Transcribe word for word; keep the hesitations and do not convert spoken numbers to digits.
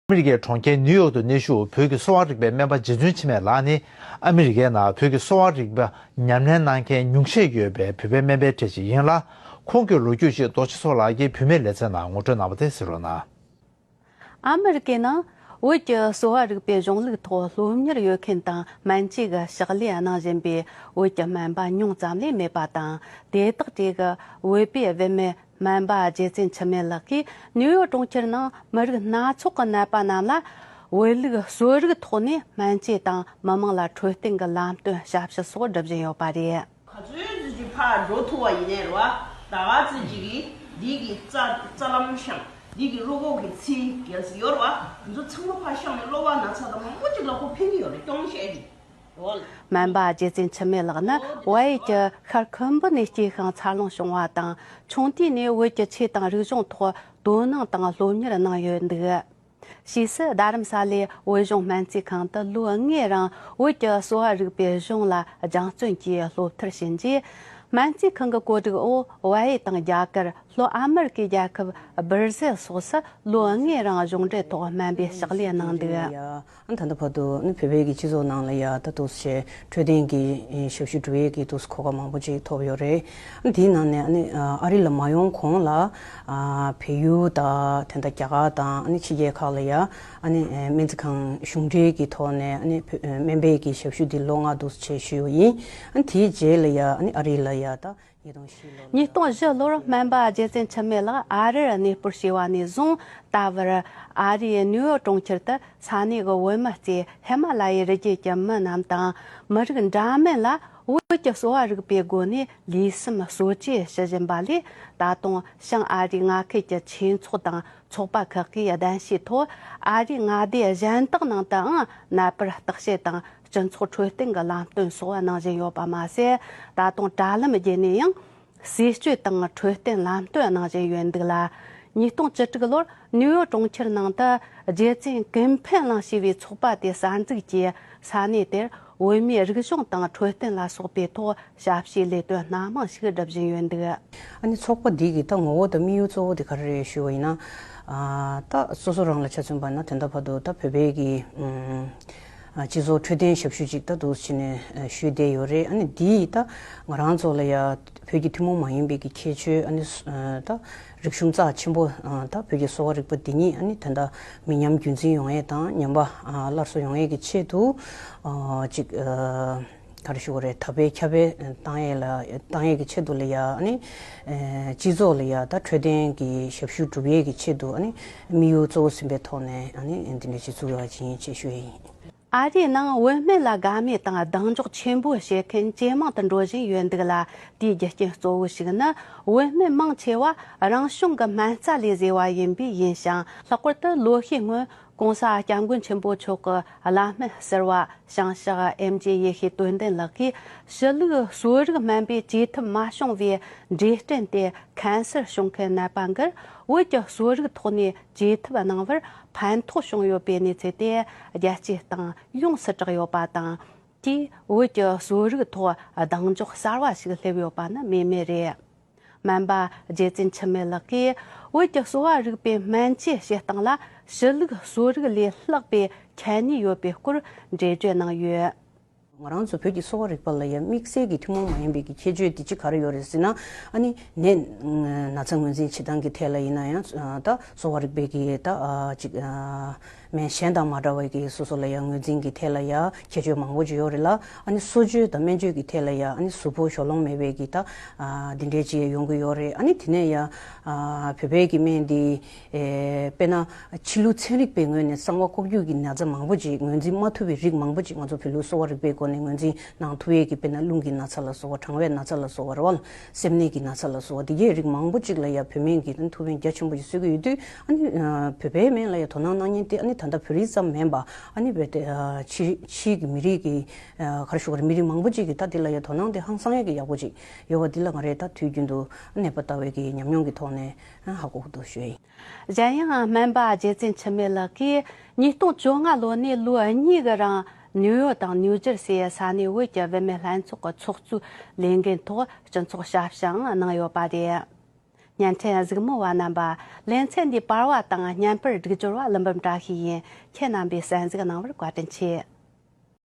མི་རི་ཀའི་གྲོང་ཁྱེར་ནིའུ་ཡོག་ཏུ་གནས་བཞུགས་བོད་ཀྱི་གསོ་བ་རིག་པའི་སྨན་པ་རྗེ་བཙུན་འཆི་མེད་ལགས་ནི། ཨ་མི་རི་ཀའི་ནང་བོད་ཀྱི་གསོ་བ་རིག་པ་ཉམས་ལེན་གནང་མཁན་ཉུང་ཤས་ཡོད་པའི་བོད་པའི་སྨན་པའི་གྲས་ཤིག་ཡིན་ལ། ཁོང་གི་ལོ་རྒྱུས་ཤིག་རྡོ་རྗེ་མཚོ་ལགས་ཀྱིས་བུད་མེད་ལེ་ཚན་ནང་ངོ་སྤྲོད་གནང་བ་དེ་གཟིགས་རོགས་གནང་། ཨ་མི་རི་ཀའི་ནང་བོད་ཀྱི་གསོ་བ་རིག་པའི་གཞུང་ལུགས་ཐོག་སློབ་གཉེར་ཡོད་མཁན་དང་སྨན་བཅོས་ཀྱི་ཕྱག་ལས་གནང་བཞིན་པའི་བོད་ཀྱི་སྨན་པ་ཉུང་ཙམ་ལས་མེད་པ་དང་། དེ་དག་གྲས་ཀྱི་བོད་པའི་བུད་མེད་སྨན་པ་རྗེ་བཙུན་འཆི་མེད་ལགས་ཀྱིས་ནིའུ་ཡོག་གྲོང་ཁྱེར་ནང་མི་རིགས་སྣ་ཚོགས་ཀྱི་ནད་པ་རྣམས་ལ་བོད་ལུགས་གསོ་རིག་ཐོག་ནས་སྨན་བཅོས་དང་མི་མང་ལ་འཕྲོད་བསྟེན་གྱི་ལམ་སྟོན་ཞབས་ཞུ་སོགས་སྒྲུབ་བཞིན་ཡོད་པ་རེད། ག་ཚོད་ཙམ་ཅིག་ཕར་འགྲོ་ཐུབ་པ་ཡིན་ནའི་རེད་བ། ད་ག་ཚོད་ཅིག་གིས་འདི་གི་རྩ་རྩ་ལམ་བཤམས། འདི་གི་བློ་ཁོག་གི་ཚིག་གལ་སྲིད་ཡོད་རེད་བ། ང་ཚོ་ཚང་མ་ཕར་བཤམས་ནས་གློ་བ་ན་ཚ་དང་མང་པོ་ཅིག་ལ་ཁོ་ཕན་གྱི་ཡོད་རེད། སྐྱོན་བཤད་ཀྱི་རེད་བ། སྨན་པ་རྗེ་བཙུན་འཆི་མེད་ལགས་ནི་བལ་ཡུལ་གྱི་ཤར་ཁུམ་བུ་ནས་སྐྱེས་ཤིང་འཚར་ལོངས་བྱུང་བ་དང་། ཆུང་དུས་ནས་བོད་ཀྱི་ཆོས་དང་རིག་གཞུང་ཐོག་དོ་སྣང་དང་སློབ་གཉེར་གནང་ཡོད་འདུག་ཕྱིས་སུ་རྡ་རམ་ས་ལའི་བོད་གཞུང་སྨན་རྩིས་ཁང་དུ་ལོ་ལྔའི་རིང་བོད་ཀྱི་གསོ་བ་རིག་པའི་གཞུང་ལ་སྦྱང་བརྩོན་གྱིས་སློབ་མཐར་ཕྱིན་རྗེས། སྨན་རྩིས་ཁང་གི་བཀོད་སྒྲིག་འོག་བལ་ཡུལ་དང་རྒྱ་གར། ལྷོ་ཨ་མེ་རི་ཀའི་རྒྱལ་ཁབ་སྦིར་ཟེལ་སོགས་སུ་ལོ་ལྔའི་རིང་གཞུང་འབྲེལ་ཐོག་སྨན་པའི་ཕྱག་ལས་གནང་འདུག་ཨ་ད་ལྟ་བར་དུ་ནི་བོད་པའི་གི་སྤྱི་ཚོགས་ནང་ལ་ཡ་ད་འདུག་སེ་འཕྲོད་བསྟེན་གྱི་ཞབས་ཞུ་སྒྲུབ་ཡས་ཀྱི་འདུག་སེ་གོ་སྐབས་མང་པོ་ཅིག་ཐོབ་ཡོད་རེད། དེའི་ནང་ནས་ཨ་ནི་ཨ་རི་ལ་མ་ཡོང་གོང་ལ་ཨ་བལ་ཡུལ་དང་དེ་འདྲ་རྒྱ་གར་དང་ཨ་ནི་ཕྱི་རྒྱལ་ཁག་ལ་ཡ་ཨ་ནི་སྨན་རྩིས་ཁང་གཞུང་འབྲེལ་གྱི་ཐོག་ནས་ཨ་ནི་སྨན་པའི་གི་ཞབས་ཞུ་འདི་ལོ་ལྔ་འདུག་སེ་བྱས་ཞུས་པ་ཡིན། ཨ་ནི་དེའི་རྗེས་ལ་ཡ་ཨ་ནི་ཨ་རི་ལ་ཡ་ད་ཉིས་སྟོང་བཞི་ལོར་ཉིས་སྟོང་བཞི་ལོར་སྨན་པ་རྗེ་བཙུན་འཆི་མེད་ལགས་ཨ་རིར་གནས་སྤོར་བྱས་པ་ནས་བཟུང་ད་བར་ཨ་རིའི་ནིའུ་ཡོག་གྲོང་ཁྱེར་དུ་ས་གནས་ཀྱི་བོད་མི་གཙོས་ཧི་མ་ལ་ཡའི་རི་རྒྱུད་ཀྱི་མི་རྣམས་དང་མི་རིགས་འདྲ་མིན་ལ་བོད་ཀྱི་གསོ་བ་རིག་པའི་སྒོ་ནས་ལུས་སེམས་གསོ་བཅོས་ཞུ་བཞིན་པ་ལས། ད་དུང་བྱང་ཨ་རིའི་མངའ་ཁུལ་གྱི་ཆོས་ཚོགས་དང་ཚོགས་པ་ཁག་གིས་གདན་ཞུའི་ཐོག་ཨ་རིའི་མངའ་སྡེ་གཞན་དག་ནང་དུའང་ནད་པར་བརྟག་དཔྱད་དང་སྤྱི་ཚོགས་འཕྲོད་བསྟེན་གྱི་ལམ་སྟོན་སོགས་གནང་བཞིན་ཡོད་པ་མ་ཟད། ད་དུང་དྲ་ལམ་བརྒྱུད་ནས་ཡང་ཟས་སྤྱོད་དང་འཕྲོད་བསྟེན་ལམ་སྟོན་གནང་བཞིན་ཡོད་འདུག་ལ། ཉིས་སྟོང་བཅུ་དྲུག་ལོར་ནིའུ་ཡོག་གྲོང་ཁྱེར་ནང་དུ་རྗེ་བཙུན་ཀུན་ཕན་གླིང་ཞེས་པའི་ཚོགས་པ་དེ་གསར་འཛུགས་ཀྱིས་ས་གནས་དེར་བོད་མིའི་རིག་གཞུང་དང་འཕྲོད་བསྟེན་ལ་སོགས་པའི་ཐོག་ཞབས་ཕྱིའི་ལས་དོན་སྣ་མང་ཞིག་སྒྲུབ་བཞིན་ཡོད་འདུག་ཨ་ནི་ཚོགས་པ་འདི་གི་ད་ངོ་བོ་དང་དམིགས་ཡུལ་གཙོ་བོ་དེ་ག་རེ་རེད་ཞུ་བ་ཡིན་ན། ཨ་ད་སོ་སོ་རང་ལ་ཆ་མཚོན་པ་ན་དེ་འདྲ་བར་དུ་ད་བོད་པའི་གི་ཨུམ་ཨ་སྤྱི་ཚོགས་འཕྲོད་བསྟེན་ཞབས་ཞུ་ཅིག་ད་འདུག་སེ་བྱས་ནས་ཨ་ཞུས་བསྡད་ཡོད་རེད། ཨ་ནི་འདི་ད་ང་རང་ཚོ་ལ་ཡ་བོད་ཀྱི་ཐུན་མོང་མ་ཡིན་པའི་གི་ཁྱད་ཆོས་ཨ་ནི་ཨ་ད་རིག་གཞུང་རྩ་ཆེན་པོ་ཨ་ད་བོད་ཀྱི་གསོ་བ་རིག་པ་འདི་ཉིད་ཨ་ནི་ད་ལྟ་མི་ཉམས་རྒྱུན་འཛིན་ཡོང་ཡས་དང་ཉམས་པ་ཨ་སླར་གསོ་ཡོང་ཡས་ཀྱི་ཆེད་དུ་ཨ་ཅིག་ཨ་ག་རེ་ཞུ་དགོས་རེད། དར་སྤེལ་ཁྱབ་སྤེལ་བཏང་ཡས་ལ་བཏང་ཡས་ཀྱི་ཆེད་དུ་ལ་ཡ་ཨ་ནི་ཨ་སྤྱི་ཚོགས་ལ་ཡ་ད་འཕྲོད་བསྟེན་གྱི་ཞབས་ཞུ་སྒྲུབ་ཡས་ཀྱི་ཆེད་དུ་ཨ་ནི་དམིགས་ཡུལ་གཙོ་བོ་ཟིན་པའི་ཐོག་ནས་ཨ་ནི་འདི་འདྲ་ཞིག་བཙུགས་ཡོད་པ་ཅིག་ཡིན་ཅེས་ཞུ་ཡས་ཡིན། ཨ་རིའི་ནང་བུད་མེད་ལ་དགའ་མོས་དང་གདེང་འཇོག་ཆེན་པོ་བྱེད་མཁན་ཇེ་མང་དུ་འགྲོ་བཞིན་ཡོད་འདུག་ལ། དེའི་རྒྱུ་རྐྱེན་གཙོ་བོ་ཞིག་ནི་བུད་མེད་མང་ཆེ་བ་རང་བྱུང་གི་སྨན་རྩ་ལས་བཟོས་པ་ཡིན་པས་ཡིན་ཞིང་། ལྷག་པར་དུ་ལོ་ཤས་སྔོན་༸གོང་ས་༸སྐྱབས་མགོན་ཆེན་པོ་མཆོག་གི་བླ་སྨན་ཟུར་པ་ཞིང་གཤེགས་ཨེམ་ཆི་ཡེ་ཤེས་དོན་ལྡན་ལགས་ཀྱིས་ཕྱི་ལུགས་གསོ་རིག་སྨན་པས་བཅོས་ཐབས་མ་བྱུང་བའི་འབྲས་སྐྲན་ཏེ་ཁན་སར་བྱུང་མཁན་ནད་པ་འགར་བོད་ཀྱི་གསོ་རིག་ཐོག་ནས་བཅོས་ཐབས་གནང་བར་ཕན་ཐོགས་བྱུང་ཡོད་པའི་གནས་ཚུལ་དེ་རྒྱལ་སྤྱིའི་སྟེང་ཡོངས་སུ་གྲགས་ཡོད་པ་དང་། དེས་བོད་ཀྱི་གསོ་རིག་ཐོག་གདེང་འཇོག་གསར་བ་ཞིག་སླེབས་ཡོད་པ་ནི་སྨོས་མེད་རེད། སྨན་པ་རྗེ་བཙུན་འཆི་མེད་ལགས་ཀྱིས་བོད་ཀྱི་གསོ་བ་རིག་པའི་སྨན་བཅོས་བྱེད་སྟངས་ལ་ཕྱི་ལུགས་གསོ་རིག་ལས་ལྷག་པའི་ཁྱད་ནུས་ཡོད་པའི་སྐོར་འགྲེལ་བརྗོད་གནང་ཡོད། ང་རང་ཚོ་བོད་ཀྱི་གསོ་བ་རིག་པ་ལ་ཡང་དམིགས་བསལ་གྱི་ཐུན་མོང་མ་ཡིན་པའི་གི་ཁྱད་ཆོས་དེ་གཅིག་ག་རེ་ཡོད་རེད་ཟེར་ན། ཨ་ནི་ནད་ན་ཚ་ངོས་འཛིན་བྱེད་སྟངས་ཀྱི་ཐད་ལ་ཡིན་ན་ཡང་ད་གསོ་བ་རིག་པའི་གི་ད་ཅིག་སྨན་གཞན་དང་མ་འདྲ་བའི་གི་སོ་སོ་ལ་ཡང་ངོས་འཛིན་གྱི་ཐད་ལ་ཡང་ཁྱད་ཆོས་མང་པོ་ཅིག་ཡོད་རེད་ལ། ཨ་ནི་གསོ་བཅོས་དང་སྨན་བཅོས་ཀྱི་ཐད་ལ་ཡང་ཨ་ནི་གཟུགས་པོ་གཞོགས་སློང་མེད་པའི་གི་ད་འདི་འདྲའི་ཅིག་ཡོང་གི་ཡོད་རེད། ཨ་ནི་དེ་ནས་ཡང་བོད་པའི་གི་སྨན་འདི་ཨེ་དཔེར་ན་ཕྱི་ལུགས་ཚན་རིག་པའི་ངོས་ནས་གསང་བ་ལྐོག་གྱུར་གྱི་ན་ཚ་མང་པོ་ཅིག་ངོས་འཛིན་མ་ཐུབ་པའི་རིགས་མང་པོ་ཅིག་ང་ཚོ་བོད་ལུགས་གསོ་བ་རིག་པའི་སྒོ་ནས་ངོས་འཛིན་གནང་ཐུབ་ཡས་ཀྱི་དཔེར་ན་རླུང་གི་ན་ཚ་ལ་སོགས་པ། གྲང་བའི་ན་ཚ་ལ་སོགས་པ་རེད་བ། སེམས་ནད་ཀྱི་ན་ཚ་ལ་སོགས་པ་འདི་གའི་རིགས་མང་པོ་ཅིག་ལ་ཡ་བོད་སྨན་གྱིས་ཐུགས་ཕན་རྒྱ་ཆེན་པོ་ཞིག་གསོས་ཀྱི་ཡོད་དུས། ཨ་ནི་བོད་པའི་སྨན་ལ་ཡ་དོ་སྣང་གནང་མཁན་དེ་ཨ་ནི་ད་ལྟ་བོད་རིགས་ཙམ་མིན་པ། ཨ་ནི་བོད་དེ་ཕྱི་ཕྱིའི་གི་མི་རིགས་ཀྱི་ག་རེ་ཞུ་དགོས་རེད། མི་རིགས་མང་པོ་ཅིག་གིས་ད་འདི་ལ་ཡ་དོ་སྣང་དེ་ཧང་སང་ཡས་ཀྱི་ཡག་པོ་ཅིག་ཡོད་པ་འདི་ལ་ང་རས་ད་དུས་རྒྱུན་དུ་ནད་པ་ལྟ་བའི་གི་ཉམས་མྱོང་གི་ཐོག་ནས་ཧ་གོ་གི་འདུག་ཞུ་ཡ་ཡིན། གཞན་ཡང་སྨན་པ་རྗེ་བཙུན་འཆི་མེད་ལགས་ཀྱིས་ཉིས་སྟོང་བཅོ་ལྔ་ལོ་ནས་ལོ་གཉིས་ཀྱི་རིང་ནིའུ་ཡོག་དང་ནིའུ་ཇར་སིའི་ས་གནས་བོད་ཀྱི་བུད་མེད་ལྷན་ཚོགས་ཀྱི་ཚོགས་གཙོའི་ལས་འགན་ཐོག་སྤྱི་ཚོགས་ཞབས་ཞུའང་གནང་ཡོད་པ་རེད། བརྙན་འཕྲིན་གཟིགས་མོ་བ་རྣམ་པ། ལེ་ཚན་འདིའི་པར་བ་དང་བརྙན་པར་སྒྲིག་སྦྱོར་བ་ཀླུ་འབུམ་བཀྲ་ཤིས་ཡིན། ཁྱེད་རྣམ་པས་གསན་གཟིགས་གནང་བར་བཀའ་དྲིན་ཆེ།